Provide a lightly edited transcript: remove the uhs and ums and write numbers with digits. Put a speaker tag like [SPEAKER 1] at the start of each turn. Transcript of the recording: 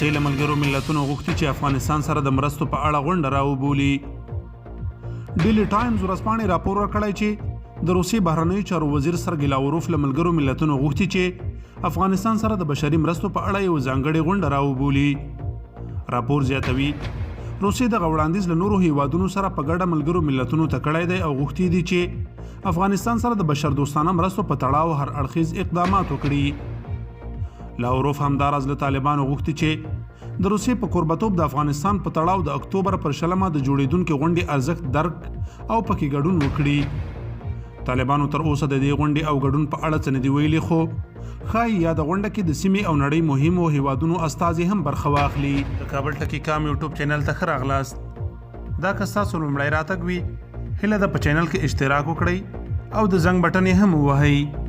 [SPEAKER 1] روسیې له ملګرو ملتونو غوښتي چې افغانستان سره د مرستو په اړه غونډه راوبولي. ډیلی ټایمز ورځپاڼې راپور ورکړی چې د روسیې بهرنیو چارو وزیر سرګي لاوروف له ملګرو ملتونو غوښتي چې افغانستان سره د بشري مرستو په اړه یو ځانګړې غونډه راوبولي. راپور زیاتوي، روسیې دغه وړاندیز له نورو هیوادونو سره په ګډه ملګرو ملتونو ته کړی دی او غوښتي دي چې افغانستان سره د بشردوستانه مرستو په تړاو هر اړخیز اقدامات وکړي. لاوروف همداراز له طالبانو غوښتي چې د روسیې په کوربتوب د افغانستان په تړاو د اکتوبر پر شلمه د جوړېدونکې غونډې ارزښت درک او پکې ګډون وکړي. طالبانو تر اوسه د دې غونډې او ګډون په اړه څه نه دي ویلي، خو ښايي یاده غونډه کې د سیمې او نړۍ مهمو هیوادونو استازي هم برخه واخلي. د کابل ټکی کام یوټیوب چینل ته ښه راغلاست. دا که ستاسو لومړی راتګ وي، هیله ده په چینل کې اشتراک وکړئ او د زنګ بټن یې هم ووهئ.